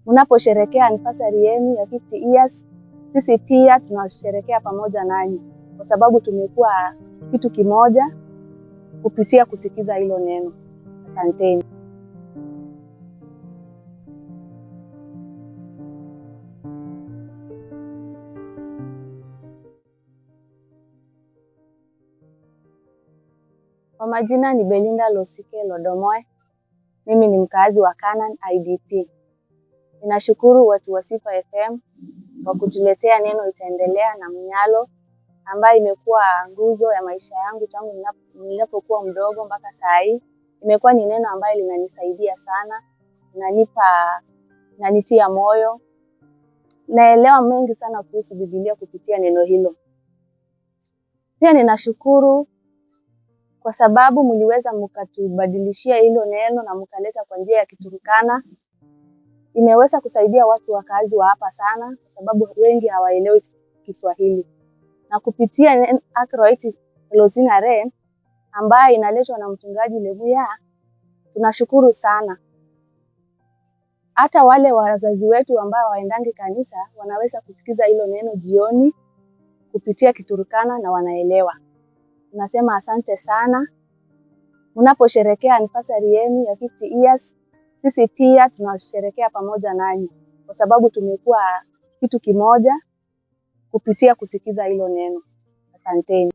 Mnaposherekea anniversary yenu ya 50 years, sisi pia tunasherekea pamoja nanyi, kwa sababu tumekuwa kitu kimoja kupitia kusikiza hilo neno. Asanteni. Kwa majina ni Belinda Losike Lodomoe. Mimi ni mkaazi wa Canaan IDP. Ninashukuru watu wa Sifa FM kwa kutuletea neno itaendelea na Mnyalo ambayo imekuwa nguzo ya maisha yangu tangu ninapokuwa mdogo mpaka saa hii. Imekuwa ni neno ambayo linanisaidia sana, inanipa, inanitia moyo. Naelewa mengi sana kuhusu Biblia kupitia neno hilo. Pia ninashukuru kwa sababu mliweza mkatubadilishia hilo neno na mkaleta kwa njia ya Kiturkana. Imeweza kusaidia watu wakazi wa hapa sana, kwa sababu wengi hawaelewi Kiswahili, na kupitia Akroit Losingare ambayo inaletwa na mchungaji Lebuya, tunashukuru sana. Hata wale wazazi wetu ambao waendangi kanisa wanaweza kusikiza hilo neno jioni kupitia Kiturkana na wanaelewa. Tunasema asante sana. Mnaposherekea anniversary yenu ya 50 years, sisi pia tunasherekea pamoja nanyi, kwa sababu tumekuwa kitu kimoja kupitia kusikiza hilo neno. Asanteni.